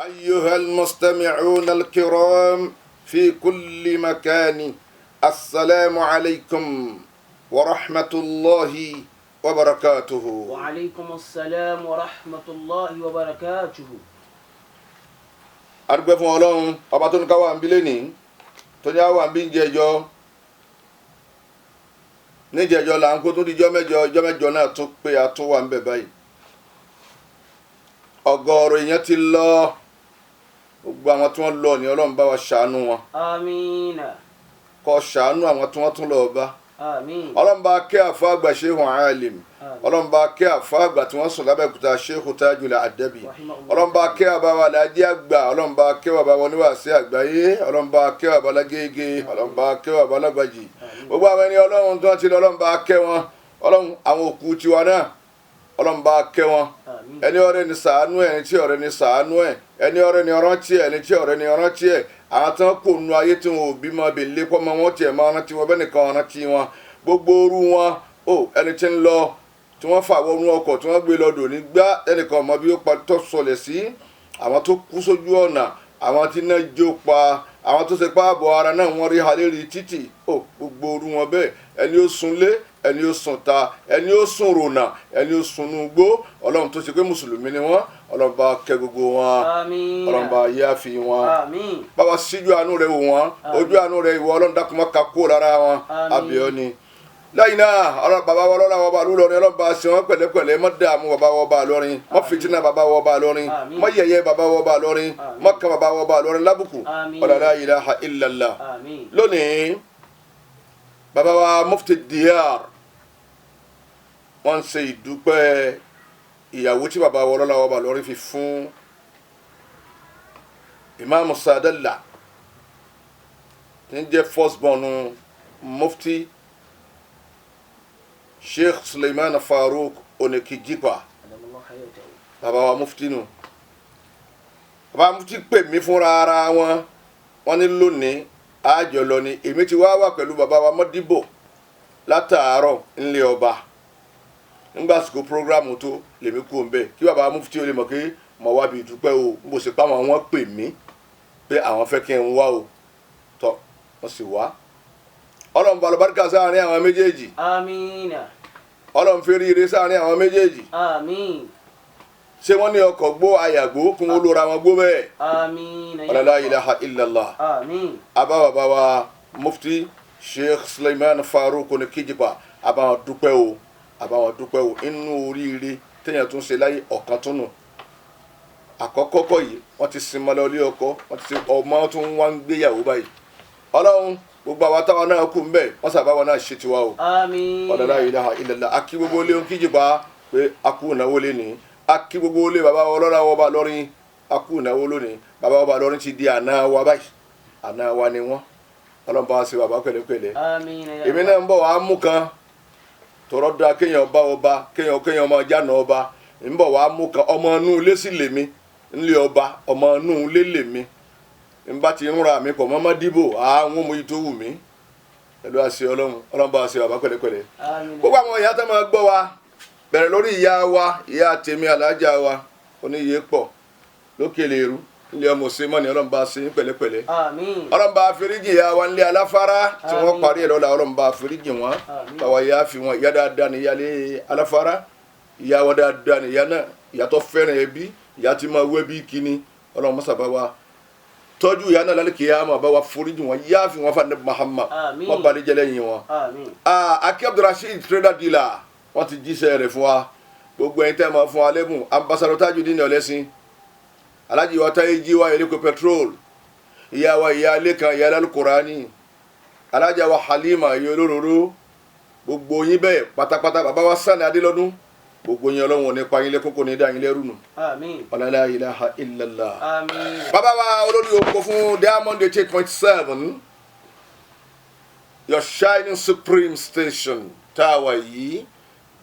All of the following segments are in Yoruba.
أيها المستمعون الكرام في كل مكان، السلام عليكم ورحمة الله وبركاته. وعليكم السلام ورحمة الله وبركاته. A dúpẹ́ fún Ọlọ́run ọba tó ní ká wà níbí lónìí, tó ní ká wà níbí níjẹjọ. Níjẹjọ là ń kó tó di jọ́ 8, jọ́ 8 náà tún pé a tún wà níbẹ̀ báyìí. Ọ̀gọ̀ọ̀rọ̀ èèyàn ti lọ. Gbogbo àwọn tí wọ́n lọ ní, Ọlọ́run bá wa ṣàánú wọn. آمين. Kó ṣàánú àwọn tí wọ́n tún lọ bá. آمين. Ọlọ́run bá kẹ́ àfa àgbà Sheikh Alim. آمين. Ọlọ́run bá kẹ́ àfa àgbà tí wọ́n sùn lábẹ́òkúta, Sheikh Tajul Adabi. رحمه الله. Ọlọ́run bá kẹ́ àbá wa Alhaji àgbà. Ọlọ́run bá kẹ́ bàbá wọn níwàásí àgbáyé. Ọlọ́run bá kẹ́ bàbá lágége. Ọlọ́run bá kẹ́ bàbá lágbàjì. Gbogbo àwọn ẹni Ọlọ́run tí wọ́n ti lọ, Ọlọ́run bá kẹ́ wọn. Ọlọ́run, àwọn òkú tiwa náà, Ọlọ́run bá kẹ́ wọn. آمين. Ẹni ọ̀rẹ́ ni ṣàánú ẹ, ẹni tí ọ̀rẹ́ ni ṣàánú ẹ, ẹni ọ̀rẹ́ ni ọ̀rántí ẹ, ẹni tí ọ̀rẹ́ ni ọ̀rántí ẹ. Àwọn tí wọn kò nu ayé tí wọn ò bímọ bèlè kọ́ mọ wọn tiẹ̀ máa rántí wọn bẹ́ẹ̀ nìkan rántí wọn. Gbogbo orú wọn ó ẹni tí ń lọ tí wọ́n fà wọnú ọkọ̀ tí wọ́n gbé lọ dò ní gbá, ẹnìkan ọmọ bí ó pa tó sọlẹ̀ sí, àwọn tó kú sójú ọ̀nà, àwọn tí náà jó pa, àwọn tó ṣe pa ààbọ̀ ara náà wọ́n rí halẹ́ títì ó, gbogbo orú wọn bẹ́ẹ̀, ẹni ó sunlé, ẹni ó sùn ta, ẹni ó sùn rònà, ẹni ó sunú gbó, Ọlọ́run tó ṣe pé mùsùlùmí ni wọ́n, Ọlọ́run bá kẹ́ gbogbo wọn. آمين. Ọlọ́run bá yáfi wọn. آمين. Bàbá, síjú àánú rẹ̀ wò wọ́n, ojú àánú rẹ̀ ìwọ Ọlọ́run, dákun má ka kó lára wọn. Àmín. Àbíọ́ ni lẹ́yìn náà, ọlọ́run bàbá wa ọlọ́run àwọn ọba lórin, Ọlọ́run bá ṣe wọ́n pẹ̀lẹ́pẹ̀lẹ́. Má dààmú bàbá wa ọba lórin, má fìtínà bàbá wa ọba lórin. Àmín. Má yẹ̀yẹ́ bàbá wa ọba lórin. Àmín. Má kan bàbá wa ọba lórin lábùkù. Àmín. Wala la ilaha illallah. آمين. Lónìí, bàbá wa Mufti Diyar, wọ́n ń ṣe ìdúpẹ́ ìyàwó tí bàbá wa ọlọ́lá wa ọba lórin fi fún Imam Sadala, tí ń jẹ́ first born Mufti Sheikh Suleiman Farouk Onikijipa. أدام الله حياته. Bàbá wa Mufti nù. Bàbá Mufti pè mí fúnra ara wọn, wọ́n ní lónìí àjọ lọ ni. Èmi ti wá wà pẹ̀lú bàbá wa Mọ́dìbò látàárọ̀ ńlẹ̀ ọba. Nígbà àsìkò program tó lèmi kú òǹbẹ kí bàbá Mufti ó lè mọ̀ pé mo wá bí ìdúpẹ́ o. N bò sì pa àwọn, wọn pè mí pé àwọn fẹ́ kí n wá o. Tọ́ wọ́n sì wá. Ọlọ́run balùbáríkà sáàrin àwọn méjèèjì. آمين. Ọlọ́run fi ríire sáàrin àwọn méjèèjì. آمين. Ṣé wọ́n ní ọkọ̀ gbó àyàgbó kún ó lóra wọn gbó bẹ́ẹ̀? آمين. La ilaha illallah. آمين. Abá bàbá wa Mufti Sheikh Suleiman Farouk Onikijipa, abá wọn dúpẹ́ o, abá wọn dúpẹ́ o. Inú oríire téèyàn tún ṣe láyé ọ̀kan tún nù. Àkọ́kọ́ kọ́ yìí, wọ́n ti sinmi lọ ilé ọkọ, wọ́n ti ṣe ọmọ tó ń wá ń gbéyàwó báyìí. Ọlọ́run, gbogbo àwa táwa náà kù ń bẹ̀, wọ́n sábà wọn náà ṣe tiwa o. آمين. La ilaha illallah. Akí gbogbo ilé Oníkíjìpá pé a kú ìnáwó lónìí. Akí gbogbo ilé bàbá wa ọlọ́lá wa ọba lọ́rin, a kú ìnáwó lónìí. Bàbá wa ọba lọ́rin ti di àná wa báyìí, àná wa ni wọ́n. Ọlọ́run bá wa ṣe bàbá pẹ̀lẹ́pẹ̀lẹ́. آمين يا Èmi náà ń bọ̀ wá mú kan tọrọ da kéèyàn bá ọba, kéèyàn máa jáná ọba. Ń bọ̀ wá mú kan. Ọmọ inú ilé sì lèmi ńlé ọba, ọmọ inú ilé lèmi. Ń bá ti ń ra mi pọ̀ mọ́mọ́ dìbò àwọn ọmọ yìí tó wù mí pẹ̀lú àṣẹ Ọlọ́run. Ọlọ́run bá wa ṣe bàbá pẹ̀lẹ́pẹ̀lẹ́. آمين. Gbogbo àwọn ìyá tó máa gbọ́ wa, bẹ̀rẹ̀ lórí ìyá wa, ìyá tèmi, alájà wa oníyè pọ̀ lókè lèrú ilé ọmọ òsè mọ́ni, Ọlọ́run bá ṣe pẹ̀lẹ́pẹ̀lẹ́. آمين. Ọlọ́run bá foríjì ìyá wa nílé aláfárá tí wọ́n Àmín. parí ẹ̀ lọ́la. Ọlọ́run bá foríjì wọn. Àmín. Báwa yá fi wọn. Ìyá dáadáa ní ìyálé aláfárá. Ìyá wa dáadáa ní ìyá náà, ìyá tó fẹ́ràn ẹbí, ìyá tí máa wẹ́ bí kíní. Ọlọ́run mọ́sà bá wa tọ́jú ìyá náà lálẹ́ kìí bá wa foríjì wọn, yá fi wọn fún Muhammad. Àmín. Wọ́n balẹ̀ jẹ́ lẹ́yìn wọn. آمين. Ah, Aki Abdulrasheed trader dealer, wọ́n ti jíṣẹ́ rẹ̀ fún wa. Gbogbo ẹ̀yin tẹ́ ẹ máa fún wa lẹ́bùn, Ambassador Tajudeen Ọlẹ́sìn, Alhaji wa Táyé jí wa Eléko petrol, ìyá wa, ìyá Lẹ́kan, ìyá Alukurani, Alhaja wa Halima, ìyá olóróró, gbogbo yín bẹ́ẹ̀ pátápátá, bàbá wa Sani Adélọ́dún, gbogbo yín, Ọlọ́run ò ní pa yín lẹ́kún, kò ní dá yín lẹ́rù nù. آمين. La ilaha illallah. آمين. Bàbá wa olórí oko fún Diamond 88.7, your shining supreme station tá a wà yìí,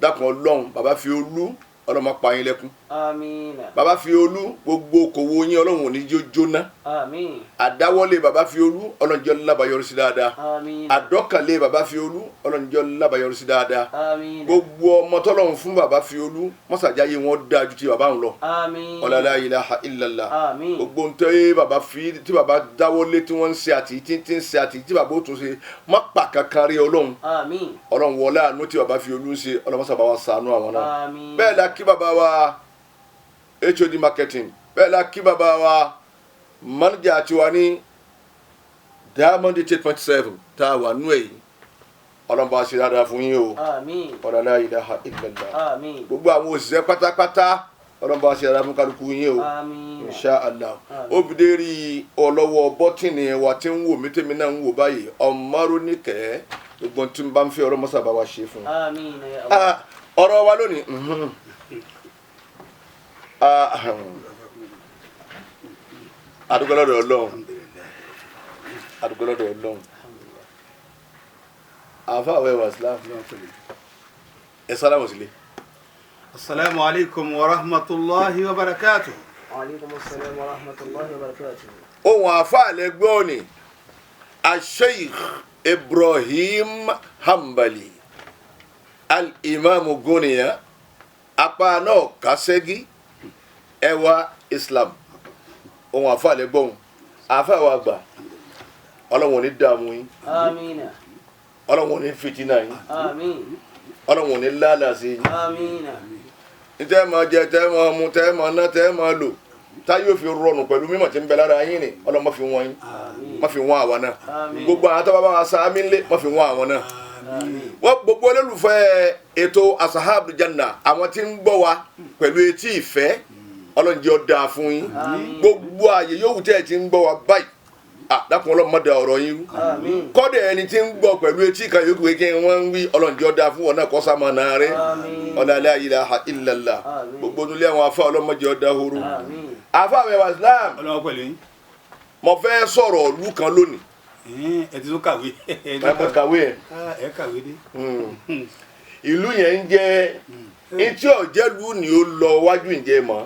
dákun Ọlọ́run, bàbá fi olú Ọlọ́mọ pa yín lẹ́kún. Àmín. Bàbá fi olú, gbogbo okòwò yín, Ọlọ́run ò ní jó jóná. Àmín. Àdáwọ́lé bàbá fi olú, Ọlọ́run jẹ́ lábàáyọrí sí dáadáa. Àmín. Àdọ́kànlé bàbá fi olú, Ọlọ́run jẹ́ lábàáyọrí sí dáadáa. Àmín. Gbogbo ọmọ tọ́lọ́run fún bàbá fi olú, mọ́sàjáyé wọn dáa ju ti bàbá òun lọ. Àmín. Ọlá la ilaha illallah. Àmín. Gbogbo ń tẹ́ bàbá fi tí bàbá dáwọ́lé, tí wọ́n ń ṣe àti tí ń ṣe àti tí bàbá ó tún ṣe, má pa kankan rí Ọlọ́run. Àmín. Ọlọ́run wọlé àánú tí bàbá fi olú ń ṣe, Ọlọ́run sábà wa ṣàánú àwọn náà. Àmín. Bẹ́ẹ̀ la kí bàbá wa HOD marketing, bẹ́ẹ̀ la kí bàbá wa manager tiwa ní Diamond 8.7 tá a wà nú èyí. Ọlọ́run bá ṣe dáadáa fún yín o. Àmín. Ọ̀rọ̀ la ilaha illallah. Àmín. Gbogbo àwọn òṣìṣẹ́ pátápátá, Ọlọ́run bá ṣe dáadáa fún kálukú yín o. Àmín. Insha Allah. Àmín. Ó fi dé rí ọlọ́wọ́ bọ́tìnì wa tí ń wò mí, tèmi náà ń wò báyìí, ọmọrúnìkẹ́, gbogbo tí n bá ń fi ọ̀rọ̀ mọ́sàbá wa ṣe fún un. Àmín ya Allah. Ah, ọ̀rọ̀ wa lónìí, Ah, adúgbò lọ́dọ̀ Ọlọ́run, adúgbò lọ́dọ̀ Ọlọ́run. Àfa àwọn ẹwà Islam, ẹ sálámù sílé. Asalaamu alaykum wa rahmatulahi wa barakatuh. Wa alaikum assalam wa rahmatullahi wa barakatuh. Ohun àfa àlẹ́gbọ́n ni Asheikh Ibrahim Hanbali, al-Imam Guniya, apá náà kásẹ́gí ẹwà Islam. Ohun àfa àlẹ́gbọ́n, àfa wa gbà, Ọlọ́run ò ní dààmú yín. Àmín. Ọlọ́run ò ní fìtínà yín. Àmín. Ọlọ́run ò ní lálàsí yín. Àmín. Tẹ́ máa jẹ, tẹ́ máa mu, tẹ́ máa ná, tẹ́ máa lò, táyé òfin rọrùn pẹ̀lú mímọ̀ tí ń bẹ lára yín ni, Ọlọ́run má fi wọ́n yín, má fi wọ́n àwa náà. Àmín. Gbogbo àwọn tó bá bá wa sáámi ńlẹ̀, má fi wọ́n àwọn náà. Wọ́n gbogbo olólùfẹ́ ètò Asahabu Janna, àwọn tí ń gbọ́ wa pẹ̀lú etí ìfẹ́, Ọlọ́run jẹ́ ó dáa fún yín. Àmín. Gbogbo ààyè yòówù tẹ́ ẹ ti ń gbọ́ wa báyìí, dákun, Ọlọ́run má da ọ̀rọ̀ yín rú. Àmín. Kọ́dẹ̀ ẹni tí ń gbọ́ pẹ̀lú etí kan yòókù kí wọ́n ń wí, Ọlọ́run jẹ́ ó dáa fún wọn náà, kọ́ sá máa náà rẹ̀. Àmín. Ọlá la ilaha illallah. Àmín. Gbogbo nílé àwọn afá, Ọlọ́run má jẹ́ ó dahoro. Àmín. Afá àwọn ẹwà Islam, Ọlọ́wọ́ pẹ̀lú yín. Mo fẹ́ sọ̀rọ̀ ìlú kan lónìí. Ẹ ti tún kàwé. Ẹ mọ̀ kàwé ẹ̀. Ẹ kàwé dé. Ìlú yẹn ń jẹ́ etí ọ̀jẹ̀lú ni ó lọ wájú, ǹjẹ́ mọ́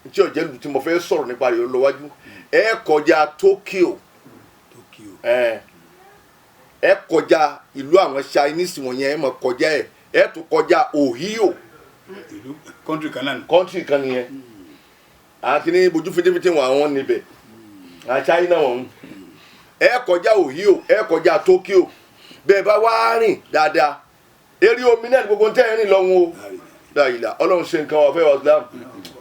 etí ọ̀jẹ̀lú tí mo fẹ́ sọ̀rọ̀ nípa rẹ̀ ó lọ wájú. Ẹ kọjá Tokyo. Tokyo. Ẹ kọjá ìlú àwọn Chinese wọ̀nyẹn, ẹ mọ̀ kọjá ẹ, ẹ tún kọjá Ohio. Ìlú country kan náà nù. Country kan nìyẹn. Àwọn kìíní bojú fitifiti wọn, àwọn níbẹ̀, àwọn China wọn. Ẹ kọjá Ohio, ẹ kọjá Tokyo. Bẹ́ẹ̀ bá wá rìn dáadáa, eré omi náà ní gbogbo tẹ́ ẹ rìn lọ́wọ́ o. Dáìlà, Ọlọ́run ṣe nǹkan wà fẹ́ wà Islam.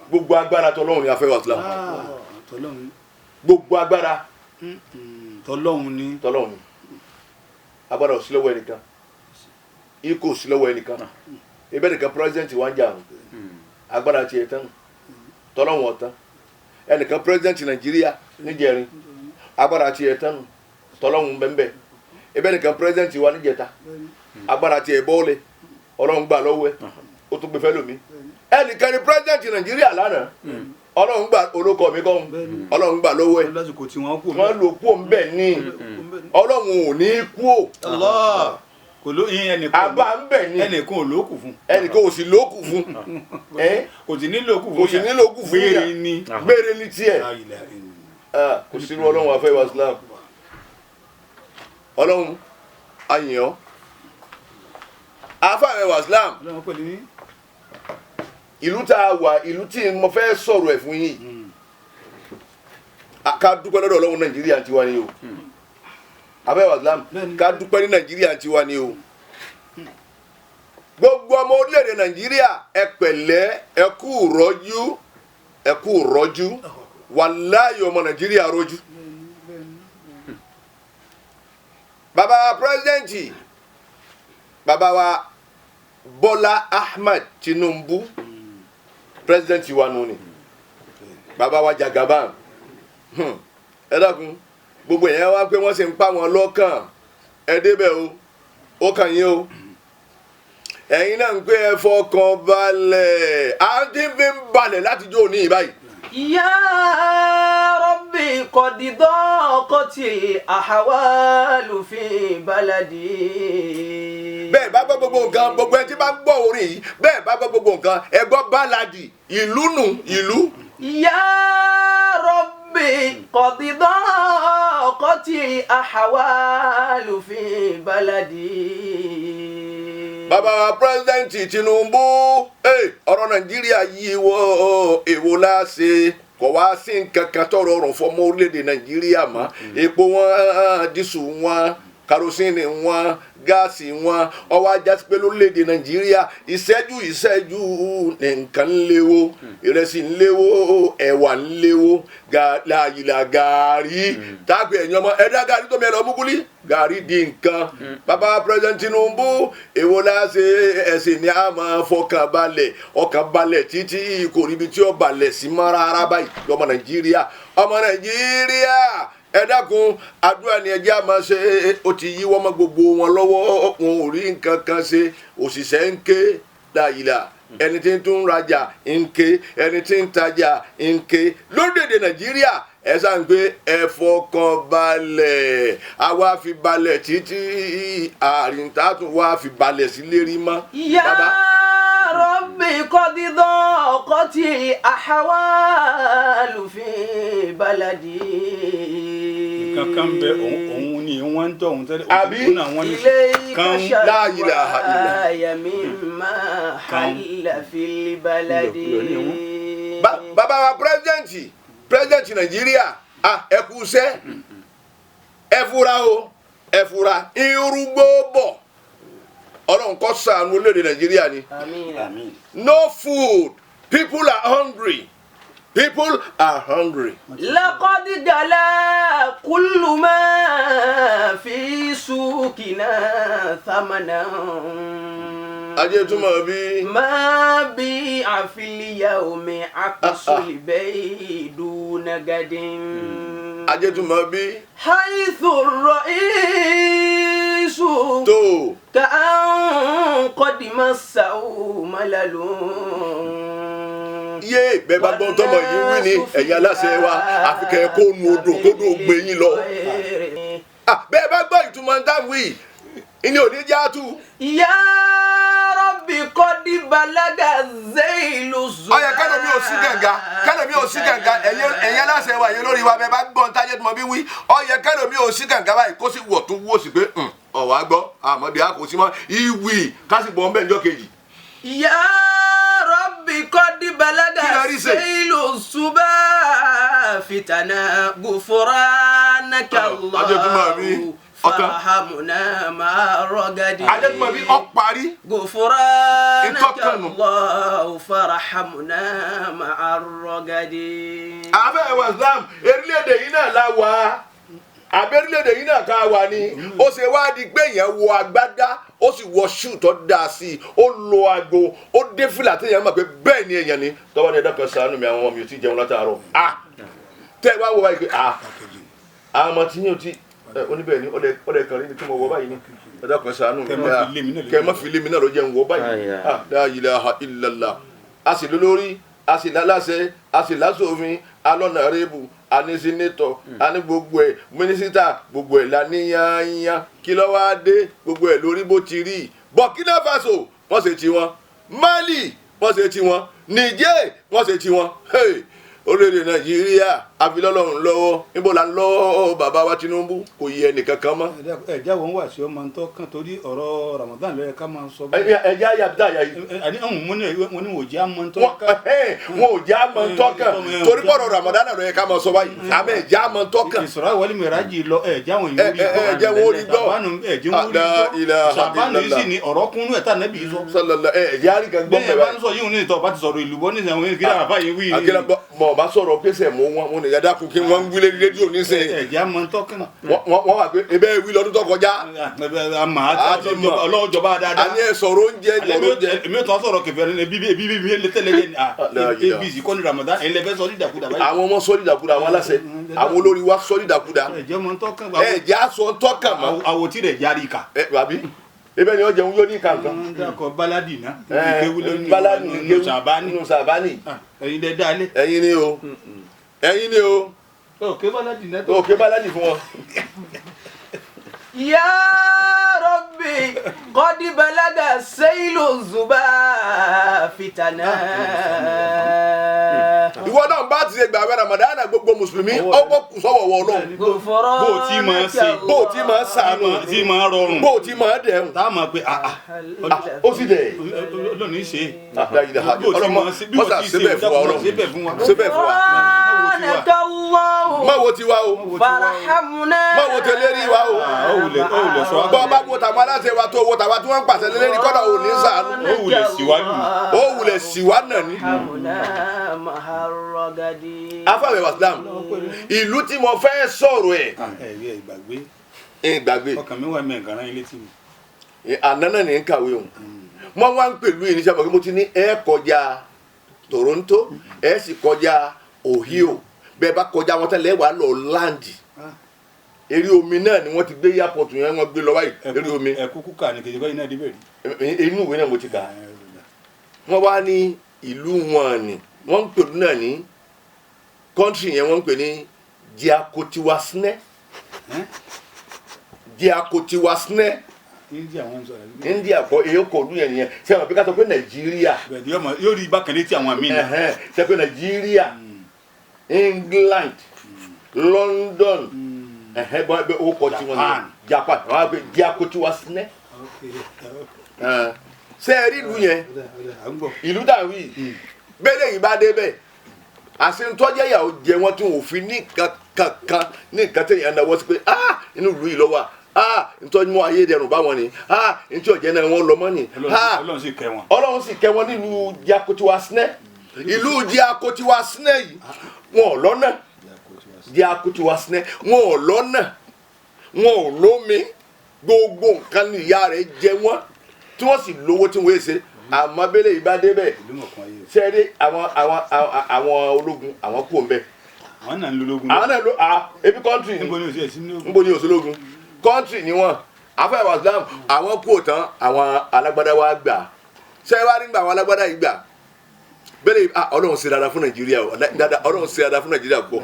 Gbogbo agbára tọlọ́run ni a fẹ́ wà Islam. Tọlọ́hun. Gbogbo agbára Tọlọ́hun ni. tọlọ́run ni. Agbára ò sí lọ́wọ́ ẹnìkan, ikú ò sí lọ́wọ́ ẹnìkan. Ebe nìkan president wa ń jà o, agbára tiẹ̀ tán, tọlọ́run ọ̀tán. Ẹnìkan president Nàìjíríà níjẹrin, agbára tiẹ̀ tán, tọlọ́run bẹ́ẹ̀. Ebe nìkan president wa níjẹta, agbára tiẹ̀ bọ́ọ̀lẹ̀, Ọlọ́run gbà lọ́wọ́ ẹ̀, ó tún gbé fẹ́ lómi. Ẹnìkan ni president Nàìjíríà lánàá, Ọlọ́run gbà olóko mi kọ́, Ọlọ́run gbà lọ́wọ́ ẹ̀. Lásìkò tí wọ́n kú. Wọ́n lò kú òun bẹ́ẹ̀ ní Ọlọ́run ò ní kú ò. Allah kò ló yín ẹnìkan. Àbá ń bẹ̀ ní. Ẹnìkan ò lókù fún. Ẹnìkan ò sì lókù fún ẹ. Kò sì ní lókù fún. Kò sì ní lókù fún Gbére yà. ni. Gbére ní tiẹ̀. La ilaha illallah. Ah, kò sírú Ọlọ́run afẹ́ wa Islam. Ọlọ́run àyàn afẹ́ wa Islam. Ọlọ́run pẹ̀lú yín. Ìlú tá a wà, ìlú tí mo fẹ́ sọ̀rọ̀ ẹ̀ fún yín, ká dúpẹ́ lọ́dọ̀ Ọlọ́run, Nàìjíríà tiwa ni o. Afẹ́ wa Islam, Bẹ́ẹ̀ni. ká dúpẹ́ ní Nàìjíríà tiwa ni o. Gbogbo ọmọ orílẹ̀-èdè Nàìjíríà, ẹ pẹ̀lẹ́, ẹ kú rọ́jú, ẹ kú rọ́jú. Wàláyé, ọmọ Nàìjíríà rọ́jú. Bàbá president, bàbá wa Bọ́lá Ahmed Tinubu, president wa nù ni, bàbá wa Jagaban. Ẹ dákun, gbogbo yẹn wá pé wọ́n sì ń pa wọn lọ́kàn. Ẹ débẹ̀ o, ó kàn yín o. Ẹ̀yin náà ń pé ẹ fọkàn balẹ̀, à ń tí fi ń balẹ̀ láti jó ní ìbáyìí. يا ربي قد ضاقت الأحوال في بلدي. Bẹ́ẹ̀ bá gbọ́ gbogbo nǹkan, gbogbo ẹni tí bá gbọ́ orin yìí, bẹ́ẹ̀ bá gbọ́ gbogbo nǹkan, ẹ gbọ́ báládì ìlú nù ìlú. يا ربي قد ضاقت الأحوال في بلدي. Bàbá wa pírẹsidẹ́ǹtì Tinubu, ọ̀rọ̀ Nàìjíríà yìí wọ èwo la ṣe, kò wá sí nǹkan kan tó rọrùn fọmọ orílẹ̀-èdè Nàìjíríà mọ́. Epo wọn, dísù wọn, karosíìnì wọn, gáàsì wọn, ọwọ́ ajá sí pé lórílẹ̀-èdè Nàìjíríà ìṣẹ́jú ìṣẹ́jú ní nǹkan ń léwó, ìrẹsì ń léwó, ẹ̀wà ń léwó, láàyìlà gàárì táàpì ẹ̀yìn ọmọ ẹ̀dá gàárì tó mi ẹ̀ lọ múkúlí gàárì di nǹkan. Bàbá President Tinubu, èwo la ṣe? Ẹ̀sìn ni a máa fọkàn balẹ̀, ọkàn balẹ̀ títí kò ríbi tí ó balẹ̀ sí mọ́ rárá báyìí. Ọmọ Nàìjíríà, ọmọ Nàìjíríà, ẹ dákun, àdúrà ni ẹ jẹ́ á máa ṣe. Ó ti yíwọ́ mọ́ gbogbo wọn lọ́wọ́, wọn ò rí nǹkan kan ṣe. Òṣìṣẹ́ ń ké láyìlá, ẹni tí ń tún rajà ń ké, ẹni tí ń tajà ń ké lórílẹ̀‐èdè Nàìjíríà. Ẹ sáà ń pé ẹ fọkàn balẹ̀, àwa fi balẹ̀ títí àrìntàtún wa fi balẹ̀ sí lérí mọ́. يا ربي قد ضاقت الأحوال في بلدي. Kankan bẹ òun ni wọ́n ń tọ̀ òun tẹ́lẹ̀. Àbí? Òun náà wọ́n ní إليك kan لا إله إلا. شكواي مما حل في البلد. Bàbá wa pírẹsidẹ́ǹtì Nàìjíríà, ẹ kú iṣẹ́, ẹ fura o, ẹ fura, irúgbó bọ̀. Ọlọ́run kó ṣàánú orílẹ̀-èdè Nàìjíríà ni. آمين. Àmín. No food, people are hungry, people are hungry. لقد جلا كل ما في سوقنا ثمنا. Ajé túmọ̀ bí. ما بيع في اليوم عكس البيع دون غد. Ajé túmọ̀ bí. حيث الرئيس tó كأن قد مسه ملل. Yé bẹ́ẹ̀ bá gbọ́n tọmọ yìí wí ni, ẹ̀yin aláṣẹ wa, àfi kẹ́ ẹ kó nu odò kó dùn gbé yín lọ. Bẹ́ẹ̀ bá gbọ́ ìtumọ̀ dáhùn yìí ìní òní já tú. يا ربي قد بلغ الذيل. Ọyẹ kẹlẹ mi ò sí gànga, kẹlẹ mi ò sí gànga. Ẹ̀yin aláṣẹ wa, ẹ̀yin olórí wa, bẹ́ẹ̀ bá gbọ́n tájẹ́ tó mọ bí wí, ọyẹ kẹlẹ mi ò sí gànga báyìí kó sì wọ̀ tún wò sí pé ọ̀wá gbọ́ àmọ́ bí a kò sí mọ́ ìwì kásì bọ̀ ń bẹ̀ ńjọ́ kejì. يا ربي قد بلغ Kí la rí ṣe? السيل الصبا فتنا غفرانك Ajẹ́túmọ̀ bí الله ọ̀tán. فارحمنا مع الرغد. Ajẹ́túmọ̀ bí ọ parí. غفرانك Ìtọ́kànnù. الله فارحمنا مع الرغد. Àfẹ́ ẹ̀wà Islam, orílẹ̀-èdè yìí náà la wà, àbí orílẹ̀-èdè yìí náà ká wà ní. Ó ṣe wá di pé èèyàn wọ agbádá, ó sì wọ ṣúù tó dáa sí i, ó lo aago, ó dé fìlà téèyàn mọ̀ pé bẹ́ẹ̀ ni èèyàn ni tọ́wọ́ ní ẹ̀dá kan ṣàánú mi, àwọn ọmọ mi ò tí ì jẹun látàárọ̀. Ah, tẹ́ ẹ wá wọ báyìí pé ah, àwọn ọmọ tí yóò ti oníbẹ̀ ni ọdẹ kan rí ni tí mo wọ báyìí ni, ẹ̀dá kan ṣàánú mi. Kẹ́ má fi lé mi náà ló Kẹ́ má fi lé mi náà ló jẹun wọ báyìí. Ah, la ilaha illallah. A sì lólórí, a sì láláṣẹ, a sì lásòfin, alọ́nàrẹ́bù, a ní sínétọ̀, a ní gbogbo ẹ̀, mínísítà, gbogbo ẹ̀ la ní yányán. Kí ló wá dé gbogbo ẹ̀ lórí bó ti rí? Burkina Faso wọ́n ṣe tiwọn, Mali wọ́n ṣe tiwọn, Niger wọ́n ṣe tiwọn. Hey, orílẹ̀-èdè Nàìjíríà, àfilọ́lọ́run lọ́wọ́. Níbo la ń lọ? Bàbá wa Tinubu, kò yẹ ẹnìkankan mọ́. Ẹ jáwọ́ ń wà sí ọmọ tó kàn torí ọ̀rọ̀ Ramadan ló yẹ ká máa sọ. Ẹ jẹ́ àyà dáyà yìí. Àní ọ̀hún mo ní wọn ní wò jẹ́ àmọ́ tó Wọn kàn. wọn ò já mọ tọkàn torí bọ̀rọ̀ Ramadan ló yẹ ká máa sọ báyìí, àmọ́ ẹ̀ já mọ tọkàn. Ìsọ̀rọ̀ wọlé mìíràjì lọ ẹ̀ jáwọn Ẹ ẹ ẹ jẹ́ wọn ó rí gbọ́. Sàbánu ẹ̀ jẹ́ wọn ó rí La ilaha gbọ́. Sàbánu yìí sì illallah. ni ọ̀rọ̀ kúnú ẹ̀ tá nẹ́bí yìí sọ. Sọlọlọ ẹ ẹ yára kan gbọ́ Bẹ́ẹ̀ mẹ́wàá. bá ń sọ yìí ní ìtọ̀ bá ti sọ̀rọ̀ ìlú bọ́ ní ìsìn àwọn ìkíni àbá yìí wí. Akílẹ̀ mọ̀ bá sọ̀rọ̀ pèsè mọ́ wọn wọn nìyẹn dákun kí wọ́n ń wílé rédíò nísìnyí. Ẹ̀ jẹ́ àmọ́ tó kàn. Wọ́n wà pé ebe wí lọ́dún tó kọjá. Àti mọ̀. Ọlọ́jọba dáadáa. A ní ẹ sọ̀rọ̀ oúnjẹ, sọ̀rọ̀ oúnjẹ. Èmi ò tán sọ̀rọ̀ kẹfẹ́ ní bíbí bíbí mi lé tẹ́lẹ̀ yẹn La ilaha. ni ABC kọ́ ní Ramadan ẹ̀ lẹ́fẹ́ sọ dídàkudà báyìí. Àwọn ọmọ sọ́ọ́ dídàkudà, àwọn aláṣẹ, àwọn olórí wa sọ́ọ́ dídàkudà. Ẹ̀ jẹ́ ọmọ tó kàn. Ẹ jẹ́ aṣọ tọ́kàn mọ́. Àwòtí rẹ̀ járí ìka. Ẹ àbí ebe ni wọ́n jẹun yóò ní ìkàǹkan. Dákọ̀ báládì náà. Ẹ baladi nínú sàbánì. Nínú sàbánì. Ẹ̀yin lẹ dá lé. Ẹ̀yin ni o, ẹ̀yin ni o. Òkè báládì náà. Òkè baladi fún wọn. يا رب ربي قد بلغ السيل الزبا فتنا. Ìwọ náà bá ti ṣe gbààwẹ̀ Ramadan, gbogbo mùsùlùmí ọgbọ́n kù sọ́wọ́ wọ Ọlọ́run. Bó o ti máa ṣe. Bó o ti máa ṣàánú, tí máa rọrùn, bó o ti máa dẹ̀hùn. Tá a máa pe àà. Ó sì dẹ̀. Ọlọ́run ní í ṣe. Bó o ti máa ṣe síbẹ̀ fún wa, Ọlọ́run síbẹ̀ fún wa. Síbẹ̀ fún wa. غفرانك الله Má wo tiwa o. فارحمنا. Má wo tẹ̀lé wa o. Ó wulẹ̀, ó wulẹ̀ sọ wá. Bọ́ bá wo tàwọn aláṣẹ wa tó wo tàwa tí wọ́n ń pàṣẹ lélẹ́rìí kọ́dà ò ní ṣàánú. Ó wulẹ̀ síwájú. Ó wulẹ̀ síwá náà ni. ارحمنا مع الرغد. Afáwẹ̀ wàsílám, ìlú tí mo fẹ́ sọ̀rọ̀ ẹ̀. Ẹ rí ẹ gbàgbé. Ẹ̀ gbàgbé. Ọkàn mi wà mí ẹ̀gànrán yín létí mi. Àná náà ní ń kàwé òun. Wọ́n wá ń pèlú yìí ní sábà pé mo ti ní ẹ kọjá Toronto, ẹ sì kọjá Ohio, bẹ́ẹ̀ bá kọjá wọn tẹ́lẹ̀ wà lọ land. Eré omi náà ni wọ́n ti gbé airport yẹn, wọ́n gbé lọ báyìí eré omi. Ẹ kúkú kà ní kejì kọ́ iná débẹ̀ rí. Inú ìwé náà mo ti kà á. Wọ́n wá ní ìlú wọn ni wọ́n ń pèlú náà ní country yẹn, wọ́n ń pè ní Diakotiwasne. Diakotiwasne. India wọn sọ rẹ. India kọ, èyí kọ ọdún yẹn nìyẹn. Ṣé àwọn bí ká sọ pé Nàìjíríà? Bẹ́ẹ̀ ni yóò rí bákan létí àwọn míì náà. Ẹhẹn, ṣe pé Nàìjíríà, England, London, ẹhẹn, bọ́ bẹ́ ó kọ tí wọ́n ní Japan. Japan, wọ́n á pè Diakotiwasne. Ṣé ẹ rí ìlú yẹn? À ń gbọ́. Ìlú dàwí bẹ́ẹ̀ yìí bá dé bẹ́ẹ̀, àṣentọ́jẹ́ ìyàwó jẹ wọ́n tí wọ́n fi ní kankan ní nǹkan tẹ̀yàn náwó sí pé ah, inú ìlú yìí ló wà, ah, ntọ́jú mọ́ ayédèrú báwọn ni, ah, ntí ọ̀jẹ̀ náà wọ́n lọ mọ́ ni, ah. Ọlọ́run sì kẹ́ wọn. Ọlọ́run sì kẹ́ wọn nílùú Diakotiwasne. Ìlú Diakotiwasne yìí, wọn ò lọ́nà. Diakotiwasne, wọn ò lọ́nà, wọn ò lómi, gbogbo nǹkan ní ìyá rẹ̀ jẹ wọ́n, tí wọ́n sì lówó tí wọ́n ṣe. Àmọ́ bẹ́lẹ̀ yìí bá débẹ̀, Ìlú mọ̀kan ayé o. sẹ́ẹ̀rí àwọn ológun, àwọn kú òun bẹ́ẹ̀. Àwọn náà ń lo ológun. Àwọn náà ló à ebi country ni. Níbo ni òsì ẹ̀sìn ní ogun. Nbo ni òṣèlógún, country ni wọn. Afẹ́ islam, àwọn kú òtán, àwọn alágbádá wa gbà. Sẹ́ẹ̀ wá nígbà àwọn alágbádá yìí gbà bẹ́ẹ̀, ah, Ọlọ́run ṣe dáadáa fún Nàìjíríà o, dáadáa, Ọlọ́run ṣe dáadáa fún Nàìjíríà pọ̀.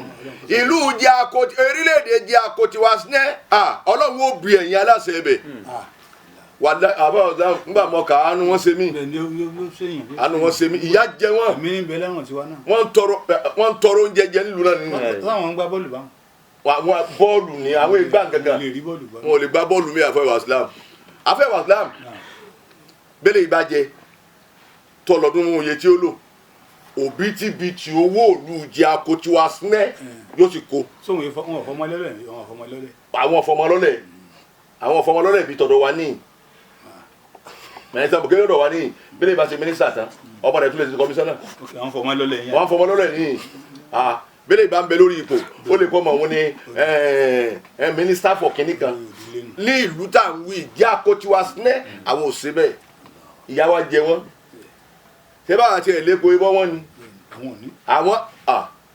Ìlú Diako, orílẹ̀-èdè Diakotiwasne, ah, Ọlọ́run ó bi ẹ̀yin aláṣẹ ẹ̀bẹ̀ wàlá. Àbá ọ̀dà ńgbà mọ̀ ká àánú wọn ṣe mí. Bẹ́ẹ̀ ni yóò ṣèyàn. Àánú wọn ṣe mí, ìyà jẹ wọn. Èmi ń bẹ lẹ́wọ̀n tiwa náà. Wọ́n ń tọrọ oúnjẹ jẹ nílùú náà nínú. Táwọn ń gbá bọ́ọ̀lù báwọn. Àwọn bọ́ọ̀lù ni àwọn ìgbà gangan. Lè rí bọ́ọ̀lù gbá. Wọn ò lè gbá bọ́ọ̀lù mi. Àfẹ́ wàsílám, àfẹ́ wàsílám, bẹ́lẹ̀ ìbàjẹ́ tọlọ́dún mú iye tí ó lò, òbítíbitì owó òlu Diakotiwasne yóò sì kó. Sóhun wọn ò fọmọ lọ́lẹ̀, wọn ò fọmọ lọ́lẹ̀. Àwọn ọ̀fọmọlọ́lẹ̀, àwọn ọ̀fọmọlọ́lẹ̀ bíi tọ̀dọ̀ wa ní mẹ́ta bùkẹ́ lọ́dọ̀ wa ní bẹ́lẹ̀ ìbá ṣe mínísítà tán, ọmọ rẹ̀ tún lè ṣe kọmíṣánná. Ok, àwọn fọmọ lọ́lẹ̀ yẹn. Wọ́n fọmọlọ́lẹ̀ ní bẹ́lẹ̀ ìbá ń bẹ lórí ipò, ó lè kọ́ ọmọ òun ní mínísítà for kínní kan ní ìlú tá à ń wí Diakotiwasne. Àwọn ò ṣe bẹ́ẹ̀, ìyà wa jẹ wọ́n. Ṣé báwa tiẹ̀ lépo ibọ́ wọn ni? Àwọn ò ní. Àwọn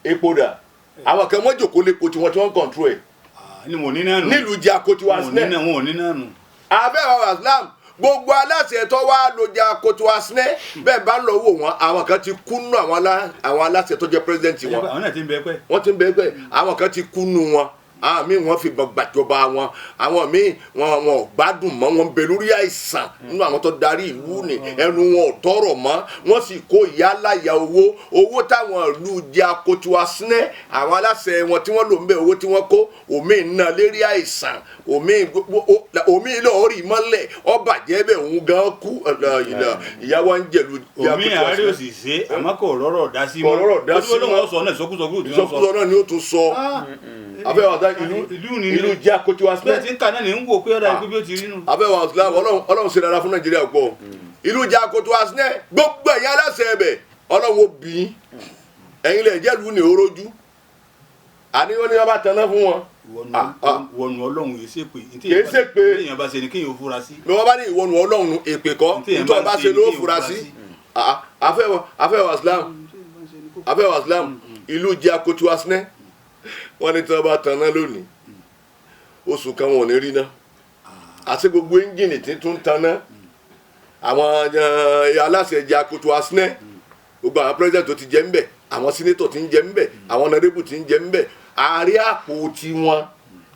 epo dà, àwọn kan wọ́n jòkó lépo tiwọn tí wọ́n ń control ẹ̀. Ah, ni wọn ò ní náà nù. Nílùú Diakotiwasne. Wọn ò ní náà, wọn ò ní náà nù. Abẹ́ àwọn islam, gbogbo aláṣẹ tó wá lo Diakotiwasne bẹ́ẹ̀ bá ń lọ wò wọ́n, àwọn kan ti kú nù, àwọn aláṣẹ tó jẹ́ president wọn. Àwọn náà ti ń bẹ pẹ́. Wọ́n ti ń bẹ́ẹ̀ pẹ́. Àwọn kan ti kú nù wọn, àwọn míì wọ́n fi gbàjọba wọn, àwọn míì wọn ò gbádùn mọ́, wọn ń bẹ lórí àìsàn nínú àwọn tó darí ìlú ni, ẹnu wọn ò tọrọ mọ́. Wọ́n sì kó ìyáláyà owó táwọn ìlú Diakotiwasne, àwọn aláṣẹ wọn tí wọ́n lò ń bẹ, owó tí wọ́n kó, omi ń ná lérí àìsàn, omi lọ́ọ́ rí mọ́lẹ̀, ó bàjẹ́ bẹ́ẹ̀, òun gan kú. Ìyá wa ń jẹ̀lú. Omi àárẹ̀ ò sì ṣe, àmọ́ kò rọ́rọ̀ dá sí Kò rọ́rọ̀ dá sí mọ́. mọ́. Ó sọ náà ìsọkúsọ kúrò tí wọ́n sọ. Ìsọkúsọ náà ni ó tún sọ. Afẹ́ wa ìlú Ìlú ni ìlú Diakotiwasne. Bẹ́ẹ̀ tí ń kà náà ní ń wò pé ọ̀dà ikú bí ó ti rí nù. Abẹ́ wa islam, Ọlọ́run ṣe dáadáa fún Nàìjíríà pọ̀. Ìlú Diakotiwasne, gbogbo ẹ̀yin aláṣẹ ẹ̀bẹ̀, Ọlọ́run ó bí yín. Ẹ̀yin lè jẹ́lu ní orójú àní wọ́n ní wọ́n bá tanná fún wọn. Wọnú Ọlọ́run yìí ṣèpè. Kìí ṣèpè. Téèyàn bá ṣe ni kéèyàn fura sí. Bí wọ́n bá ní ìwọ̀nù Ọlọ́run, èpè kọ́. Téèyàn nítorí bá bá ń ṣe ṣe ló ni kéèyàn fura fura sí. sí. Afẹ́ wa islam, afẹ́ wa islam, ìlú Diakotiwasne, wọ́n ní tí wọ́n bá tanná lónìí, oṣù kan wọn ò ní rí ná. Àti gbogbo ẹ́ńjìnì tí tún tanná, àwọn aláṣẹ Diakotiwasne, gbogbo àwọn president tó ti jẹ ńbẹ̀, àwọn senator tí ń jẹ ńbẹ̀, àwọn honorable tí ń jẹ ńbẹ̀, àárẹ̀ àpò tiwọn.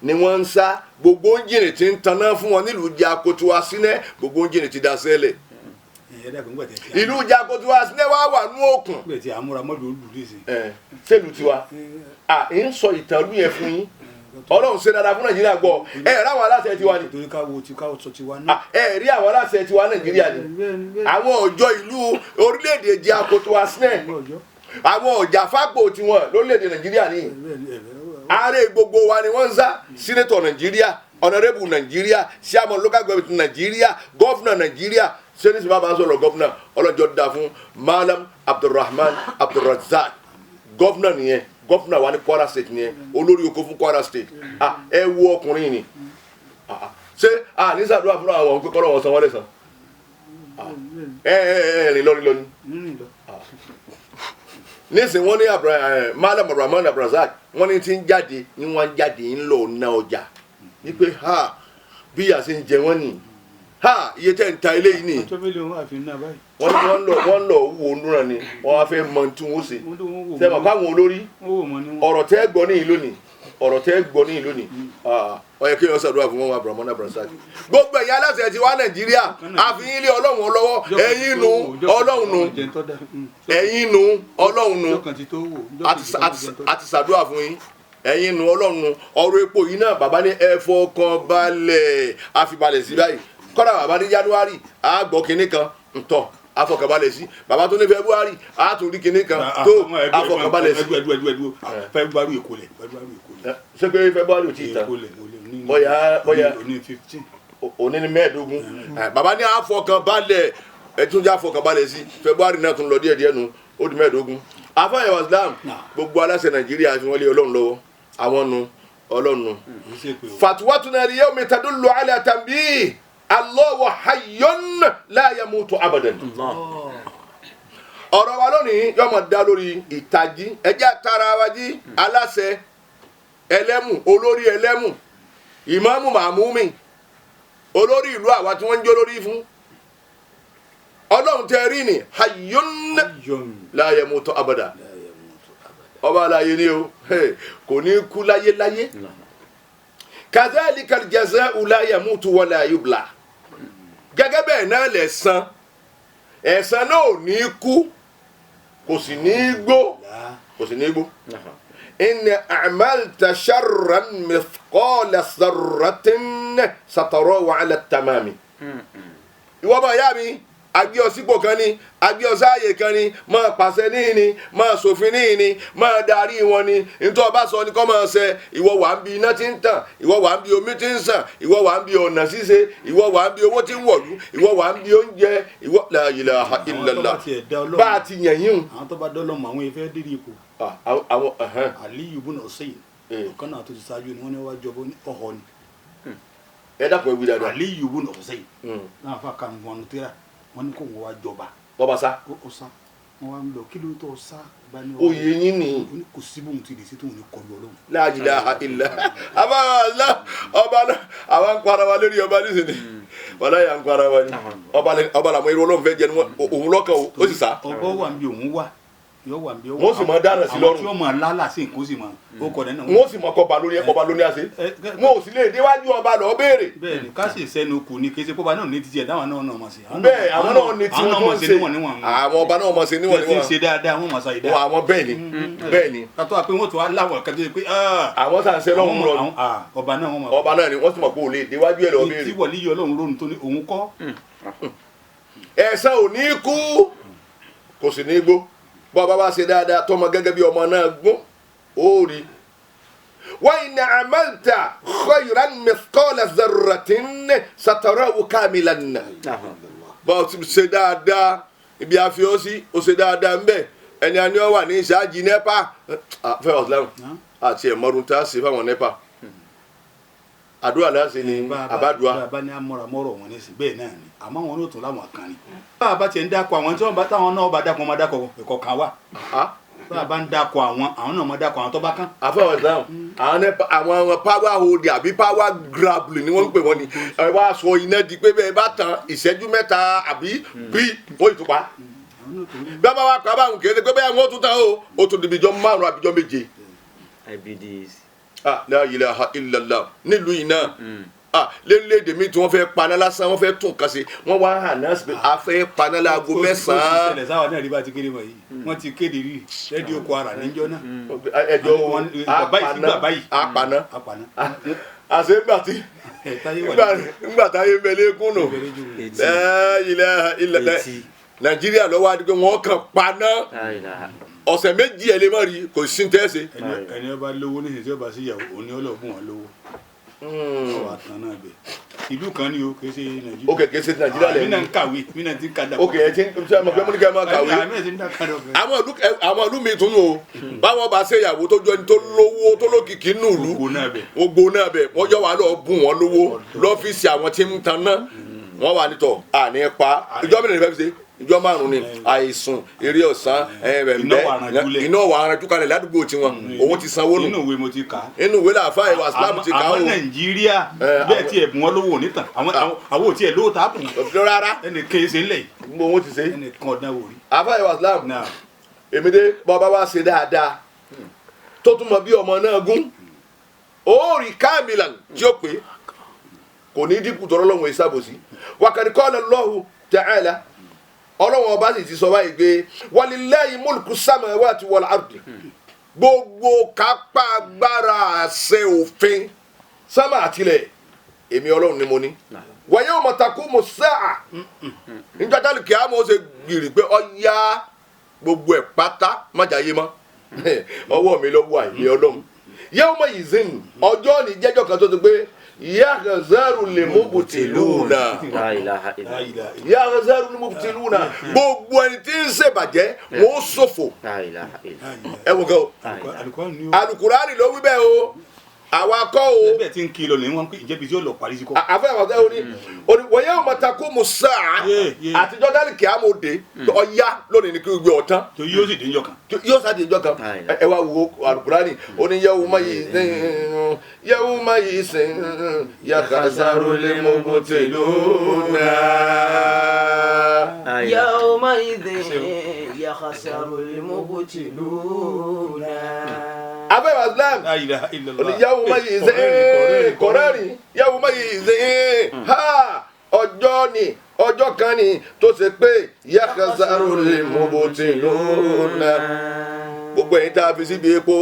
Ni wọ́n ń sá gbogbo ẹ́ńjìnì tí ń taná fún wọn nílùú Jakotuwa Sinẹ́, gbogbo ẹ́ńjìnì ti da sẹ́lẹ̀. Ẹ̀yẹ́ dàgbẹ́ ńgbà tẹ̀ tí Ìlú Jakotuwa Sinẹ́ wá wà nú òkun. Ńgbà tí àmúra mọ́jú olùdí sí. Ẹ sẹ́lù tiwa à ń sọ ìtàn ìlú yẹn fún yín. Ọlọ́run ṣe dáadáa fún Nàìjíríà gbọ́. Ẹ rí àwọn aláṣẹ tiwa ni. Torí ká wo ti ká sọ tiwa náà. Ẹ rí àwọn aláṣẹ tiwa Nàìjíríà ni. Àwọn ọjọ́ ìlú orílẹ̀-èdè Jakotuwa Sinẹ́, àwọn ọjà fápò tiwọn lórílẹ̀-èdè Nàìjíríà ni. Ààrẹ gbogbo wa ni wọ́n ń sá: senator Nàìjíríà, honourable Nàìjíríà, chairman local government Nàìjíríà, governor Nàìjíríà. Sẹ́ni bá bá sọ̀rọ̀ governor, ọlọ́jọ́ da fún Malam Abdulrahman Abdulrazak, governor nìyẹn, governor wa ní Kwara State nìyẹn, olórí oko fún Kwara State. Ah, ẹ wo ọkùnrin ni. Ah, ah. Ṣé ah ní sàdúrà fúnra àwọn pé kọ́lọ́ wọn san wọ́n lè san. Ẹ ẹ ẹ rìn lọ́rin lọ́ni nísìnyí. Wọ́n ní Malam Abdulrahman Abdulrazak, wọ́n ní tí ń jáde ní wọ́n ń jáde ń lọ ná ọjà ní pé ha, bí ìyà ṣe ń jẹ wọ́n nì ha, iye tẹ́ ń ta eléyìí nì. Ọjọ́ mélòó wọn àfi náà báyìí. Wọ́n ní wọ́n lọ wo núra ni wọ́n wá fẹ́ mọ tí wọ́n ṣe. Wọ́n tó wọ́n wò. Sẹ́wọ̀n fáwọn olórí wọ́n wò mọ́ ní wọn. Ọ̀rọ̀ tẹ́ gbọ́ ní ìlú ni, ọ̀rọ̀ tẹ́ gbọ́ ní ìlú ni. Ó yẹ kí wọ́n ṣàdúrà fún wọn Abdulrahman Abdulrazak. Gbogbo ẹ̀yin aláṣẹ ti wá Nàìjíríà, àfihàn ilé Ọlọ́run lọ́wọ́. Ẹ̀yin nu Ọlọ́run nu, ẹ̀yin nu Ọlọ́run nu. Ọjọ́ kan ti tó wò. Àti ṣàdúrà fún yín. Ẹ̀yin nu Ọlọ́run nu. Ọ̀rọ̀ epo yìí náà, bàbá ní ẹ fọkàn balẹ̀, àfibalẹ̀ sí báyìí. Kọ́dà bàbá ní January á gbọ́ kinní kan ntọ́, àfọkànbalẹ̀ sí. Bàbá tó ní February á tún rí kinní kan tó, àfọkànbalẹ̀ sí. Ẹdú ẹdú ẹdú, February Èkó lẹ, February Èkó lẹ. Ṣé pé February ò tí ì tán? Èkó lẹ olè ní. Bóyá òní 15. Òní ní 15. Bàbá ní àfọkànbalẹ̀, ẹ tún jẹ́ àfọkànbalẹ̀ sí. February náà tún lọ díẹ̀ díẹ̀ nu, ó di 15. Afáyẹ̀wò Islam, gbogbo aláṣẹ Nàìjíríà fi wọ́n lé Ọlọ́run lọ́wọ́. Àwọn nu Ọlọ́run nu. Kì í ṣe pé o. Fatuwatuna liyawmi tadullu ala tanbih Allahu hayyun la yamutu abadan. Ọ̀rọ̀ wa lónìí yóò máa dá lórí ìtají. Ẹjẹ́ àtàrà wa jí: aláṣẹ, ẹlẹ́mù, olórí ẹlẹ́mù, ìmáàmù, màmúmi, olórí ìlú, àwa tí wọ́n ń jó lórí fún. Ọlọ́run tẹ rí ni hayyun yọ̀n la yamutu abada, ọba aláyé ni o. Hey, kò ní kú láyé láyé. Kazalika aljaza'u la yamutu wala yubla. Gẹ́gẹ́ bẹ́ẹ̀ náà lẹ̀san, ẹ̀san náà ò ní kú, kò sì ní gbó, kò sì ní gbó. In a'malta sharran mithqala dharratin satarahu ala tamami. Ìwọ ọmọ ìyá mi, agbé ọ sípò kan ní, agbé ọ sáàyè kan ní, máa pàṣẹ níhìn ni, máa ṣòfin níhìn ni, máa darí wọn ni. Nítorí ọba sọ ni kọ́ máa ṣe. Ìwọ wà ń bi iná tí ń tàn, ìwọ wà ń bi omi tí ń sàn, ìwọ wà ń bi ọ̀nà ṣíṣe, ìwọ wà ń bi owó tí ń wọ̀lú, ìwọ wà ń bi oúnjẹ, ìwọ la ilaha illallah. Àwọn tó bá tiẹ̀ dá Ọlọ́run. Bá a ti yàn yín. Àwọn tó bá dọ́lọ́mọ, àwọn ìfẹ́ dídì ipò. Àwọn ẹ̀hẹ́n. Aliyu ibn Hussein, ọ̀kan náà tó ti ṣáájú ni, wọ́n ní wá jọbọ ní ọ̀họ́ ni. Ẹ dákun, ẹ wí dáadáa. Aliyu ibn Hussein náà fà kàn wọn tíra, wọ́n ní kó wọn wá jọba. Bọ́ba sá. Ó sá, wọ́n wá ń lọ, kí ló tó sá bá ní. Oyè yín nìyí. Ó ní kò sí bóun ti lè ṣe tóun ní kọlu Ọlọ́run. La ilaha illa abala ọba náà. Àwọn ń para wa lórí ọba nísìnyí, wàlá yà ń para wa ni. Ọba làwọn irú Ọlọ́run fẹ́ jẹ ni wọn òun lọ́kàn o, ó sì sá. Ọba wà ń bí òun wà, yóò wà ń bí ó wà. Wọ́n sì máa dáná sí lọ́rùn. Àwọn tí wọ́n máa lálà sí nǹkan ó sì máa ó kọ̀ nínú. Wọn ó sì mọ kọba lórí ọba lóní àṣẹ, wọn ò sì lè déwájú ọba lọ béèrè. Bẹ́ẹ̀ ni, ká sì sẹ́nu kù ni, kì í ṣe pọ́ba náà ní títí ẹ̀ táwọn náà náà mọ̀ sí. Bẹ́ẹ̀, àwọn náà ní tí àwọn wọ́n náà tó mọ̀ ń sí ṣe níwọ̀n níwọ̀n. Àwọn ọba náà mọ̀ ṣe níwọ̀n Bí wọ́n ti ń níwọ̀n. ṣe dáadáa, wọ́n mọ̀ ṣàìdá. Wọn àwọn bẹ́ẹ̀ ni, bẹ́ẹ̀ ni. Kátó wá pé wọ́n tún wá láwọ̀ kátó yẹ pé Àwọn sàǹsẹ̀ lọ́hùn lọ. Ọba náà wọ́n mọ̀. Ọba náà ni wọ́n sì mọ̀ pé ò lè déwájú ẹ̀ lọ ní béèrè. tí wọ̀lí yọ Ọlọ́run lónìí tó ní òun kọ́. Ẹ̀san ò ní kú, kò sì ní gbó. Bọ́ ọba bá ṣe dáadáa tọmọ gẹ́gẹ́ bí ọmọ náà gún ó rí. Wa in amalta khayran mithqala dharratin satarahu kamilan. Bọ́ ọ ti ṣe dáadáa ibi àfihàn sí, ó ṣe dáadáa ń bẹ̀. Ẹni àní ọ wà ní ìṣáájì NEPA fẹ́ ọ̀sán àti ẹ̀mọ́rún tá a ṣe fáwọn NEPA, àdúrà láṣẹ ni àbádùá. Bàbá ní amọ̀ra mọ́rọ̀ wọn nísìn, bẹ́ẹ̀ náà ni, àmọ́ wọn yóò tún láwọn kan ni. Bàbá tiẹ̀ ń dákọ̀ àwọn tí wọ́n bá táwọn náà bá dákọ̀, wọn máa dákọ̀ ẹ̀kọ́ kan wà. Bàbá ń dákọ̀ àwọn, àwọn náà máa dákọ̀ àwọn tó bá kán. Àfọwọ́ islam, àwọn NEPA, àwọn power hold àbí power grab ni wọ́n ń pè wọ́n ni. Ẹ wá sọ iná di pé bẹ́ẹ̀ bá tan ìṣẹ́jú 3 àbí bí wọ́n yìí tún pa. Àwọn náà tó rí. Bẹ́ẹ̀ bá wà pa báwọn kéde pé bẹ́ẹ̀ wọ́n tún tán o, ó tún di bíjọ́ 5 àbíjọ́ 7. IBDs. Ah, la ilaha illallah, nílùú yìí náà, ah, lélédè mi tí wọ́n fẹ́ paná lásán, wọ́n fẹ́ tún nǹkan ṣe, wọ́n wá hàn náà sí pé a fẹ́ paná láago Ó ti 9. ṣẹlẹ̀ sáwa náà rí bá ti kéde wọ̀nyí, wọ́n ti kéde rí rédíò Kwara níjọ́ náà. Ẹjọ́ o. Bàbá yìí sí bàbá yìí. A paná. Apàná. Àṣẹ ńgbà tí Ẹ̀ táyé wà ńgbà táyé ń bẹ lẹ́kùn nù. Ìbẹ̀rẹ̀ jù. La ilaha illallah. Etí. Nàìjíríà lọ́wọ́ adigun wọn kàn paná La ilaha. ọ̀sẹ̀ 2, ẹ̀ lè má rí, kò sí ní tẹ́sí. Ẹni ọba lówó nísìnyí tí ọba sí ìyàwó òun ni ọlọ́ọ̀bùn wọn lówó ọwọ́ àtàn náà bẹ̀ ìlú kan ní o, kì í ṣe Nàìjíríà. Ok, kì í ṣe Nàìjíríà Mí náà lẹ́yìn. ń kàwé, mí náà ti ń kàdà. Ok, ẹ ti ń ṣe ọmọ pé mo ní kẹ́ ẹ máa kàwé. Àmì ẹ̀ ti ń dá kàdà ọ̀fẹ́. Àwọn ìlú mi tún nù o, báwọn bá ṣe ìyàwó tó jọ ẹni tó lówó tó lókìkí nù ìlú. Gbogbo náà bẹ̀. Gbogbo náà bẹ̀, wọ́n yọ wà lọ bùn wọn lówó lọ́fíìsì àwọn tí ń tan náà, wọ́n wà nítọ̀ àní pa ìjọ mìíràn ní fẹ́ẹ́ fi ṣe ìjọ 5 ni àìsùn eré ọ̀sán Iná wà rànjú lẹ̀. Iná wà aranjú kalẹ̀ ládùúgbò tiwọn, òun ti sanwó nù. Inú ìwé mo ti kà á. Inú ìwé làáfà ìwà Islam ti kà á Àmọ́ o. Nàìjíríà bẹ́ẹ̀ tí ẹ̀bùn wọn lówó onítàn, àwọn ò tiẹ̀ lówó tá a bùn. Rárá. Ẹnì kan ṣe ńlẹ̀ yìí. Gbogbo wọn ti ṣe. Ẹnì kan ọ̀dán wò rí. Àfà ìwà Islam. Náà. Èmi dé bọ́ba wá ṣe dáadáa tó tún mọ bí ọmọ náà gún ó rí káàmìlà tí ó pé kò ní dínkù tọrọ lọ́wọ́ ìsàbòsí wàkàrí qala Allahu ta'ala. Ọlọ́wọ́n ọba sì ti sọ báyìí pé walillahi mulku samawati wal ardi, gbogbo kápá agbára àṣẹ òfin sámà àtilẹ̀, èmi Ọlọ́run ni mo ní. Wa yawma taqumu sa'a, níjọ́ tálù kí á mọ̀ ó ṣe gbìrì pé ọ̀ya gbogbo ẹ̀ pátá májàyé mọ́, ọwọ́ mi lọ́wọ́ àìní Ọlọ́run. Yawma izin, ọjọ́ ní jẹ́jọ́ kan tó ti pé yahzaru limubtiluna. La ilaha illallah. Yahzaru limubtiluna, gbogbo ẹni tí ń ṣèbàjẹ́ wọ́n ó ṣòfò. La ilaha illallah. Ẹ wò gan o. Alukó ni o. Alukurani ló wí bẹ́ẹ̀ o, àwa kọ́ o. Bẹ́ẹ̀ tí ń kí lọ ní wọn pé ìjẹ́bi tí ó lọ parí sí kọ́. Àfẹ́ àwọn ọ̀sẹ̀ oní wọ́n yóò máa takú mu sáà Yeah, yeah. àtijọ́ dálì kí á mọ̀ dé ọ̀ya lónìí ni kí gbé ọ̀tán. Tó yóò sì dín jọ kan. Yóò sáà di ìjọ kan. Ayi. Ẹ wá wo alukurani oní yawma yìí yakasaru limubtiluna. La ilaha. يومئذ يخسر المبتلون. Abẹ́ Islam. La ilaha illallah. Oní yawma yìí kọ̀rẹ́rì yawma yìí ha, ọjọ́ ni ọjọ́ kan ni tó ṣe pé yakasaru limubtiluna, gbogbo ẹ̀yin tá a fi síbi epo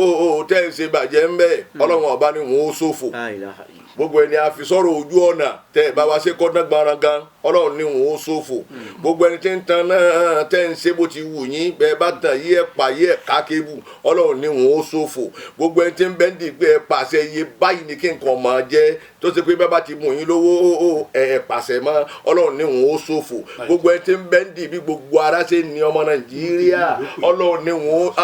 tẹ́ ẹ ṣe bàjẹ́ ń bẹ̀, Ọlọ́run ọba ni wọ́n ó ṣòfò. La ilaha illallah. Gbogbo ẹni a fi sọ̀rọ̀ ojú ọ̀nà tẹ́ ẹ bá wa ṣe kọ́dán gbarangan, Ọlọ́run ni wọ́n ó ṣòfò. Gbogbo ẹni tí ń tan náà tẹ́ ń ṣe bó ti wù yín, bẹ́ẹ̀ bá tàn yí ẹ̀ pa yí ẹ̀ ká kébù, Ọlọ́run ni wọ́n ó ṣòfò. Gbogbo ẹni tí ń bẹ́ ń dì pé ẹ pàṣẹ iye báyìí ni kí nǹkan máa jẹ́, tó ṣe pé bẹ́ẹ̀ bá ti mú yín lówó ẹ ẹ pàṣẹ mọ́, Ọlọ́run ni wọ́n ó ṣòfò. Gbogbo ẹni tí ń bẹ́ ń dì bí gbogbo ara ṣe ní ọmọ Nàìjíríà, Ọlọ́run ni wọ́n ó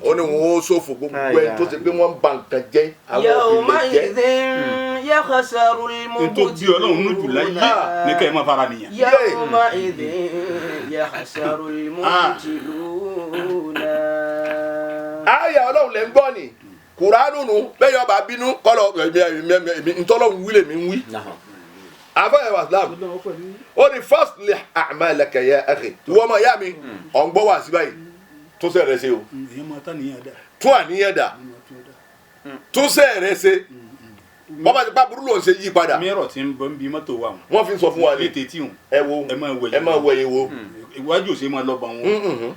ó ní wọ́n ó ṣòfò. Gbogbo ẹni tó ṣe pé wọ́n ń ba nǹkan jẹ́, àwọn òbílẹ̀ jẹ́. يومئذ يخسر N tó bí Ọlọ́run nù jù láyé ní kẹ́ ẹ máa fara nìyẹn. يومئذ يخسر المبتلون. Àyà Ọlọ́run lẹ́ ń gbọ́ ni Kuranu nu bẹ́ẹ̀ yọba bínú kọ́lọ̀ ntọ́lọ́run wí lèmi ń wí. Naam. Àfẹ́yẹ̀ wàsílám ó ní faslih a'malaka ya akhi, ìwọ ọmọ ìyá mi ọ̀ ń gbọ́ wá sí báyìí, tún sẹ́ rẹ ṣe o. Ìyẹn máa tán nìyẹn dá. Tún àníyàn dà, tún sẹ́ rẹ ṣe, bọ́bá ti pa burú ló ń ṣe, yí padà. Mẹ́rọ̀ tí ń bọ́ ń bi mọ́tò wa wọn. Wọ́n fi ń sọ fún wa ní Létí tí wọn. Ẹ wo. Ẹ máa wẹ̀yìn. Ẹ máa wẹ̀yìn wo. Iwájú ò ṣe máa lọ bá wọn.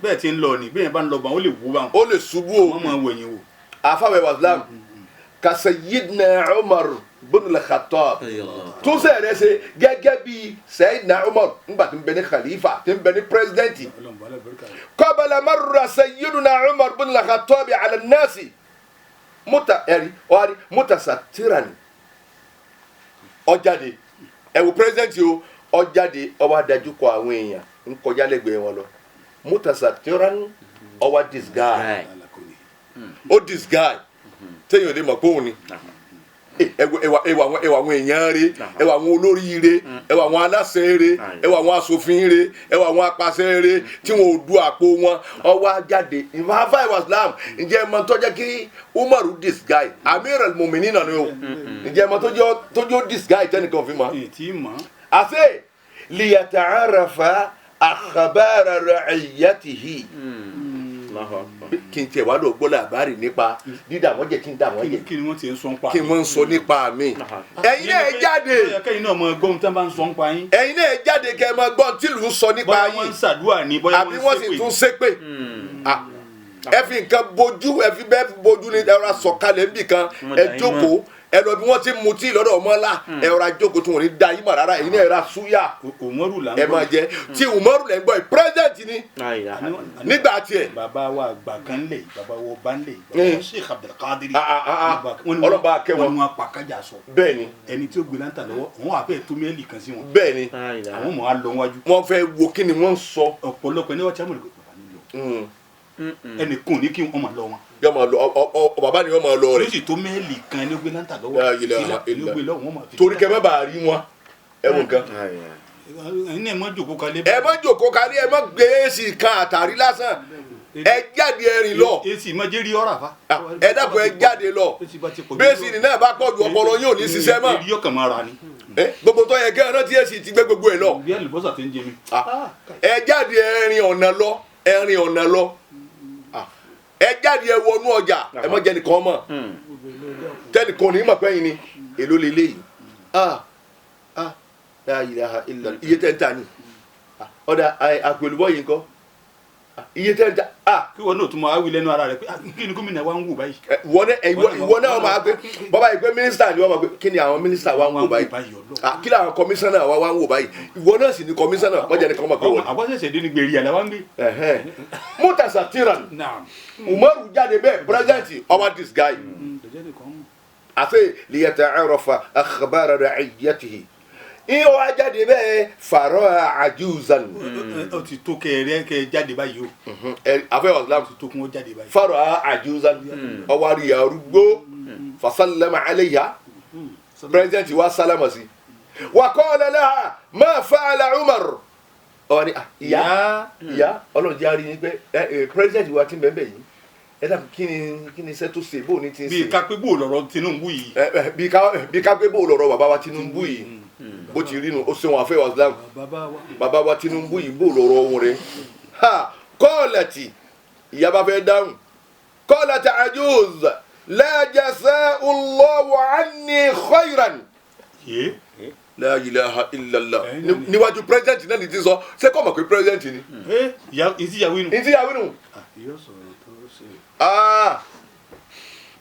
Bẹ́ẹ̀ tí ń lọ ni bẹ́ẹ̀ bá ń lọ bá wọn, ó lè wú bá wọn. Ó lè ṣubú o. Wọ́n máa wẹ̀yìn wò. Àfàwẹ̀ wàsílám ka Sayyidina Umar bin al-Khattab, tún sẹ́ rẹ ṣe gẹ́gẹ́ bí Sayyidina Umar ńgbà tí ń bẹ ní khalifa, tí ń bẹ ní pírẹsidẹ́ǹtì. Ọlọ́run bá alábẹ́ríkà rẹ̀. Qabala marra Sayyidina Umar bin al-Khattab ala an-nasi muta ẹ̀rí ọ̀rí mutasattiran, ó jáde, ẹ wo pírẹsidẹ́ǹtì o, ó jáde, ó wá dájú kọ àwọn èèyàn ń kọjá lẹ́gbẹ̀ẹ́ wọn lọ, mutasattiran, ó wá disguise. Right. Alákòóní. Ó disguise téèyàn ò lè mọ̀ pé òun ni. Ẹwà àwọn èèyàn rè, ẹwà àwọn olóríire, ẹwà àwọn aláṣẹ rè, ẹwà àwọn aṣòfin rè, ẹwà àwọn apàṣẹ rè tí wọn ò du àpò wọn, ọwọ́ ajáde ìfáfá ìwà Islam. Ǹjẹ́ ẹ mọ̀ tó jẹ́ kí Umaru disguise, Amir al-Mu'minin náà ni o, ǹjẹ́ ẹ mọ̀ tó jẹ́ ó disguise tẹ́nìkan fi mọ̀? Èyí tí mọ̀. Àṣẹ liyata'arafa akhbara ra'iyatihi. Allahu akbar. Kí n tiẹ̀ wá lọ gbọ́ làbárì nípa dídà wọ́n jẹ́ kí n dà wọ́n jẹ, Kí ni wọ́n ti ń sọ ń pa? Kí wọ́n ń sọ nípa mi. Ẹ̀yin náà ẹ jáde. Kẹ́yìn náà mọ gbóhùn tí wọ́n bá ń sọ ń pa yín. Ẹ̀yin náà ẹ jáde kẹ́ ẹ máa gbọ́n tí ìlú ń sọ nípa Bóyá wọ́n yín ń ṣàdúrà ní, bóyá àbí wọ́n sì ṣépè. tún ṣépè. Ah, ẹ fi nǹkan bojú, ẹ fi bẹ́ẹ̀ bojú ní, ẹ rọra sọ̀kalẹ̀ níbì kan. Wọ́n Ẹ dà yín. jókòó, ẹ lọ bí wọ́n ti mutí lọ́dọ̀ ọmọlá, ẹ rọra jókòó tí wọ́n ní da yín mọ̀ rárá. Ẹ̀yin náà ẹ ra súyà. Umaru là ń Ẹ máa jẹ tí Umaru lẹ́ ń gbọ́ yìí, president ni La ilaha illallah. nígbà tiẹ̀. Bàbá wa àgbà kan lè, bàbá wa ọba ń lè, bàbá wa Sheikh Abdulkadir. Ah, ah, ah, ah. Wọ́n ní Ọlọ́ba kẹ́ wọn. Wọ́n ní wọ́n pa kájà sọ. Bẹ́ẹ̀ ni. Ẹni tí ó gbé láǹtà lọ́wọ́, òun wà fẹ́ tó mẹ́lì kan sí wọn. Bẹ́ẹ̀ ni. La ilaha. Àwọn mọ̀ á lọ wájú. Wọ́n fẹ́ wo kí ni wọ́n ń sọ. Ọ̀pọ̀lọpọ̀ ẹni wọ́n ti àmọ̀lẹ́kọ̀ bàbá nílò. Ẹnì kùn ní kí wọ́n máa lọ wọn. Yọ máa lọ bàbá ni yọ máa lọ Yóò rẹ̀. sì tó mẹ́lì kan ní ó gbé láǹtà lọ́wọ́. La ilaha Fìtílà ní ó gbé lọ́wọ́, wọ́n máa fi. Torí kẹ́ má bàa rí wọn, ẹ wò nǹkan. La ilaha. Ẹ̀yin náà ẹ má jòkó kalẹ̀. Ẹ má jòkó kárí, ẹ má gbé èsì kan àtàrí lásán, ẹ jáde, ẹ rìn lọ. Èsì má jẹ́ rí ọ̀rà fa. Ah, ẹ dákun, ẹ jáde lọ. Èsì bá ti pọ̀ jù. Bẹ́ẹ̀sì ni náà bá pọ̀ ju, ọpọlọ yóò ní ṣiṣẹ́ mọ́. Èrí ọkàn máa ra ni. Ẹ, gbogbo tó yẹ kẹ́ ẹ rántí, èsì ti gbé gbogbo ẹ lọ. Bí àlùbọ́sà ti ń jẹ mi. Ah, ẹ jáde, ẹ rìn ọ̀nà lọ, ẹ rìn ọ̀nà lọ. Ah, ẹ jáde, ẹ wọnú ọjà, ẹ má jẹ́ nìkan mọ̀, tẹ́nìkan ò ní mọ̀ pẹ́yìn ni èló lélẹ́yìí. Ah ah, la ilaha illa, iye tẹ́ ń ta ni. Ah, ọ̀dà àpò èlùbọ́ yìí ńkọ́? Ah, iye tẹ́ ń ta, ah. Kí wọn náà tún máa wí lẹ́nu ara rẹ̀ pé, "Ah, kí ni gómìnà wa ń wò báyìí?" Ẹ, ìwọ náà ìwọ náà máa gbé bàbá yìí pé mínísítà ni wọ́n máa gbé, kí ni àwọn mínísítà wa ń wò báyìí? Ọlọ́run. Ah, kí làwọn kọmíṣánná wa ń wò báyìí? Ìwọ náà sì ni kọmíṣánná, wọ́n jẹ́ nìkan mọ̀ pé wọ́n. Àwọn ṣẹ̀ṣẹ̀ dé ní gbèrè àlà wa ń gbé. Ẹ̀hẹ́n. Mutasa tiran. Naam. Umaru jáde bẹ́ẹ̀, president ọba this guy àti liyata'arafa akhbara ra'iyatihi, ìyẹn wá jáde bẹ́ẹ̀, fàrọ̀ àjùzan. Ó ti tó kẹ kẹ jáde báyìí o. Àfẹ́ wàsílám. Ó ti tó kún ó jáde báyìí. Fàrọ̀ àjùzan, ọwọ́ àríyá arúgbó, fasallama alayha, president wa sálámà sí, wa qala laha ma fa'ala Umar. Ọwọ́ ni, "Ah, ìyá, ìyá, Ọlọ́run jẹ́ àárín yín pé ẹ ẹ president wa ti bẹ́ẹ̀ bẹ́ẹ̀ yìí, ẹ dàbí kí ni iṣẹ́ tó ṣe, bó ní ti ń Bí ṣe?" kápẹ́ bò lọ́rọ̀ Tinubu yìí. Ẹ, ẹ, bí ká pé bó lọ̀rọ̀ bàbá wa Tinubu yìí bó ti rí nu, ó ṣeun àfẹ́ wàsílám. Bàbá wa. Bàbá wa Tinubu yìí, bó lọ̀rọ̀ ohun rẹ̀ ha kọ́ọ̀lẹ̀tì, ìyá bá fẹ́ dáhùn, kọ́ọ̀lẹ̀tì ajuz la jasa'ullahu anni khayran. Yé. La ilaha illallah. Ẹ̀yin náà ni. Níwájú president náà ni ti sọ, ṣé kọ́ mọ̀ pé president ni? Ẹ ìyá ìsíyàwó inú. Ní tíyàwó nù. Yóò sọ̀rọ̀ tó ṣe. Ah,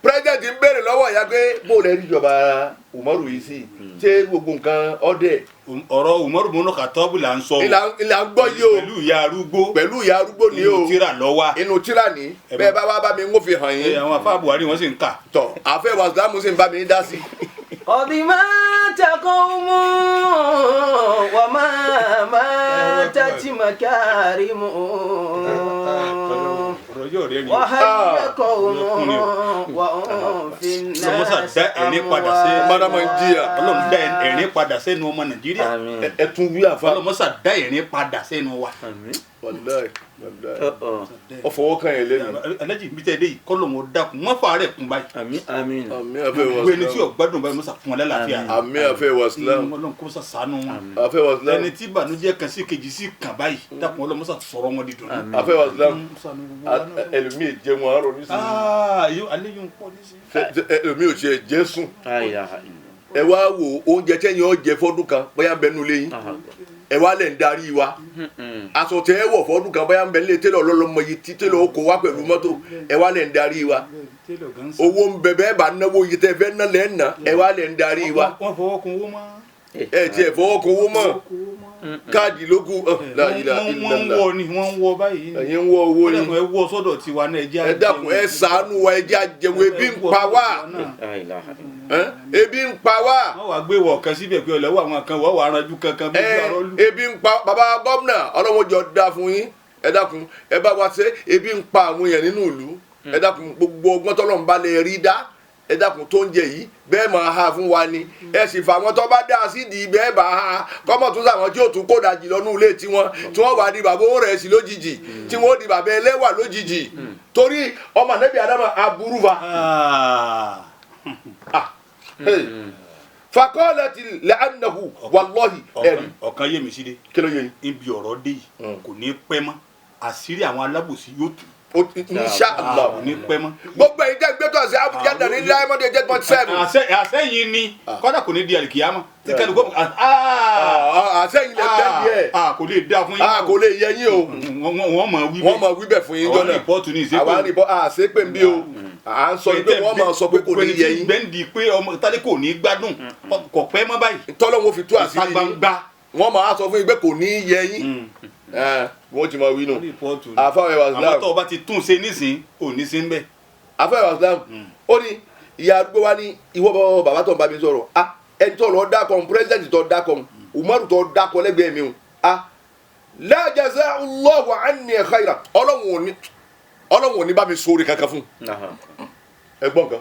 president ń béèrè lọ́wọ́ ìyá pé bó lẹ rí ìjọba Umaru yìí sí, ṣé gbogbo nǹkan ọdẹ. Ọ̀rọ̀ Umaru bùnú Kàtọ́bù là ń sọ o. Ìlà ń gbọ́ yìí o. Pẹ̀lú ìyá arúgbó. Pẹ̀lú ìyá arúgbó ni o. Inú tíra lọ́wọ́. Inú tíra ní bẹ́ẹ̀ bá wá bá mi ń fi hàn yín. Àwọn afá Buhari wọ́n sì ń kà. Tọ àfẹ́ wàsílámù sì ń bá mi dá sí. قد مات قوم وما ماتت مكارمهم Ọ̀rọ̀ yóò rẹ́ ni. وهل قوم وهم في Ọlọ́mọ́sà الناس dá ẹ̀rín padà sí. Madama ń jìyà. Ọlọ́run dá ẹ̀rín padà sẹ́nu ọmọ Nàìjíríà. Àmín. Ẹ tún wí, àfa. Ọlọ́mọ́sà dá ẹ̀rín padà sẹ́nu wa. Àmín. Wàláì, wàláì. Ọ̀ Ọ fọwọ́ kàn yẹn lẹ́nu. Alájì bí tẹ́ ẹ dé yìí, kọ́ lóun dákun wọ́n fà á rẹ̀ kún báyìí. Àmín, àmín. Àmín, àfẹ́ Gbogbo ẹni tí wàsílámù. ò gbádùn báyìí, mọ́sà fún wọn lálàáfíà. Àmín, àfẹ́ wàsílámù. Ọlọ́run kó sà ṣàánú wọn. Àfẹ́ wàsílámù. Ẹni tí ìbànújẹ́ kan sí kejì sí kàn báyìí, dákun, Ọlọ́mọ́sà sọ̀rọ̀ wọn di dùn. Àfẹ́ wàsílámù. Ṣàánú gbogbo wa náà. Ẹlòmíì jẹun àárọ̀ nísìnyí. Ah, alẹ́ yóò ń pọ̀ nísìnyí. Ẹlòmíì ò tiẹ̀ jẹ́ sùn. La ilaha illallah. Ẹ wá wo oúnjẹ tẹ́yìn ọ jẹ fọ́dún kan, bóyá ń bẹ nulẹ̀ yín, ẹ wá lẹ̀ ń darí wa. Aṣọ tẹ́ ẹ wọ̀ fọ́dún kan, bóyá ń bẹ nílé télọ̀, ọlọ́lọ́mọ yìí tí télọ̀ ó kó wá pẹ̀lú mọ́tò, ẹ wá lẹ̀ ń darí wa. Owó ń bẹ bẹ́ẹ̀ bá náwó iye tẹ́ fẹ́ ná lẹ́ ń ná, ẹ wá lẹ̀ ń darí wa. Wọ́n fọwọ́ kun owó mọ́. Ẹ tiẹ̀ fọwọ́ kun owó mọ́, káàdì ló kù. La ilaha Wọ́n ń illallah. wọ ni, wọ́n ń wọ báyìí. Ẹ̀yin ń wọ owó Ẹ ni. dákun, ẹ wọ sọ́dọ̀ tiwa náà, ẹ jẹ́ Ẹ dákun, ẹ ṣàánú wa, ẹ jẹ́ àjẹun, ebi ń pa wá. La ilaha illallah. Ẹ, ebi ń pa wá. Wọ́n wàá gbé wọ̀ kan síbẹ̀ pé ọ̀lẹ́wọ̀ àwọn kan wọ́n wàá ranjú kankan bí Ẹ arọ́ lù. Ebi ń pa bàbá gómìnà, ọlọ́wọ́n jọ da fún yín. Ẹ dákun, ẹ bá wa ṣe, ebi ń pa àwọn èèyàn nínú ìlú. Ẹ dákun, gbogbo ọgbọ́n tọ́lọ́run bá lè rí dá, ẹ dákun, tó ń jẹ yìí bẹ́ẹ̀ máa ha fún wa ni, ẹ sì fà wọn tó bá dá sí di bẹ́ẹ̀ bá ha kọ́mọ̀ tún sàwọn tí ó tún kó dajì lọ́nú ilé tiwọn, tí wọ́n wà di bàbá òun rẹ̀ sí lójijì, tí wọ́n di bàbá ẹlẹ́wà lójijì, torí ọmọ Ànábì Ádámà aburú fa. Ah. Ah, hey. Fakọ́lẹ̀tì lẹ́ànàhù wàlọ́hì ẹ̀rí. Ọ̀kan yé mi sí de. Kí ló yẹ yín? Ibi ọ̀rọ̀ dé yìí, kò ní pẹ́ mọ́, àṣírí àwọn alábòsí yóò tú. Insha Allah. Kò ní pẹ́ mọ́. Gbogbo ẹ̀yin tẹ́ ń gbé tó àṣẹ Abuja dàní Diamond 8.7. Àṣẹyìn ni kọ́dà kò ní di àlìkìyàmọ́ tí kálukú Àṣẹyìn lè bẹ́ẹ̀ díẹ̀. Kò lè dáa fún yín. A kò lè yẹ yín o. Wọ́n mọ̀ wí Wọ́n máa wí bẹ́ẹ̀ fún yín jọ Àwa náà. rìpọ́ọ̀tù ní ìṣépè. Àwa rìpọ́ àṣepè ń bí o. À ń sọ pé wọ́n máa sọ pé kò ní yẹ yín. Gbẹ̀ndì pé ọmọ tálẹ́ kò ní gbádùn, kò pẹ́ mọ́ báyìí. Tọ́lọ́hun fi tú Ìta àṣírí yín. gbangba. Wọ́n máa sọ fún yín pé kò ní yẹ yín. Wọ́n ti máa wí nù. Rìpọ́ọ̀tù ni. Àfáwọn ẹ̀wà Àmọ́ Islam. tó o bá ti tún ṣe nísìn, ò ní sí ń bẹ̀. Àfáwọn ẹ̀wà Islam. Ó ní ìyá arúgbó wa ní ìwọ bàbá bàbá tó ń bá mi sọ̀rọ̀. Ah, ẹni tó lọ dákọ̀, pírẹ́sidẹ̀ntì tó dákọ̀, Umaru tó dákọ̀ lẹ́gbẹ̀ẹ́ mi o. Ah, la jaza'ullahu anni khayra. Ọlọ́run ò ní bá mi sóore kankan fún. Ẹ gbọ́n kan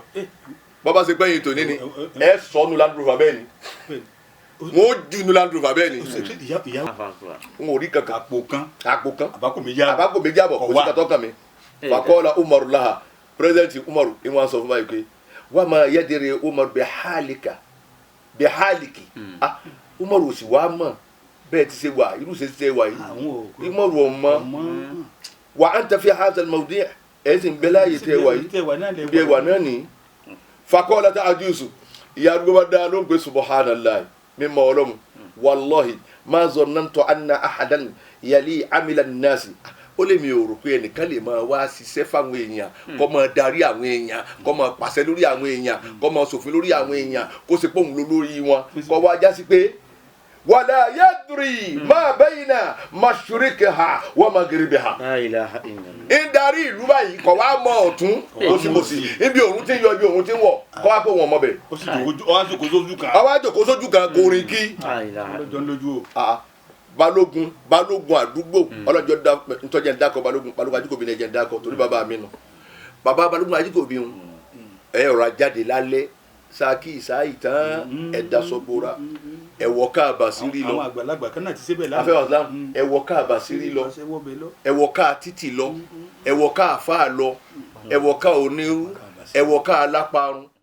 bàbá ṣe pẹ́yìn tòní ni ẹ sọ nu Land Rover bẹ́ẹ̀ ni, wọ́n ó ju nu Land Rover bẹ́ẹ̀ ni. Ìyá N ò rí kankan. Àpò kan. Àpò kan. Àbákò méjì àbọ̀. Àbákò méjì àbọ̀ kò sí kàtọ́ kan mi. Fakọ́lá Umaru laha, pírẹsidẹ́ntì Umaru ìwọ̀n sọ fún báyìí pé wà á máa yẹ́dẹ̀rẹ̀ Umaru bẹ̀ hálìkà bẹ̀ hálìkì. Ah, Umaru ò sì wá mọ̀ bẹ́ẹ̀ ti ṣe wà, irú ṣe ti ṣe wà yìí. Àwọn ò Umaru ò mọ̀ wà á ń tẹ́ fi hazal mawdi' ẹ̀ sì ń bẹ láàyè tẹ́ wà yìí. Tẹ́ wà náà lè Bí ẹ wà náà ní. Fakọ́lá tá a jùsù, ìyá arúgbó bá dáa ló ń pè subhanallah, mímọ́ Ọlọ́run, wallahi ma zannantu anna ahadan yali amila nasi. Ó lè mi ò rò pé ẹnìkan lè máa wá ṣiṣẹ́ fáwọn èèyàn, kó máa darí àwọn èèyàn, kó máa pàṣẹ lórí àwọn èèyàn, kó máa ṣòfin lórí àwọn èèyàn, kó ṣe pé òun ló lórí wọn, kó wá jásí pé wala yadri ma bayna mashriqiha wa maghribiha. La ilaha illallah. Ń darí ìlú báyìí, kọ̀ wá mọ ọ̀tún òsì, ibi òun ti ń yọ, ibi òun ti ń wọ̀, kọ́ wá pé wọn mọ bẹ̀. Ó sì jòkó, ó wá jòkó sójú kan. Àwa jòkó sójú kan, kò rìn kí. La ilaha. Ọlọ́jọ́ ń lójú o. Ah, balógun balógun àdúgbò ọlọ́jọ́ da ntọ́jà ń dákọ̀ balógun balógun ajíkòbí ni ẹ̀jẹ̀ ń dákọ̀ torí bàbá mi nù. Bàbá balógun ajíkòbí ń ẹ ọ̀rọ̀ ajáde lálẹ́ saki ìsáyì tán, ẹ̀dá sọ́gbóra, ẹ̀wọ̀ káàbà sírí lọ. Àwọn àgbàlagbà kan náà ti ṣe bẹ́ẹ̀ lánàá. Afẹ́ wàsílám, ẹ̀wọ̀ káàbà sírí lọ, ẹ̀wọ̀ ká títì lọ, ẹ̀wọ̀ ká àfáà lọ, ẹ̀wọ̀ ká onírú, ẹ̀wọ̀ ká aláparun.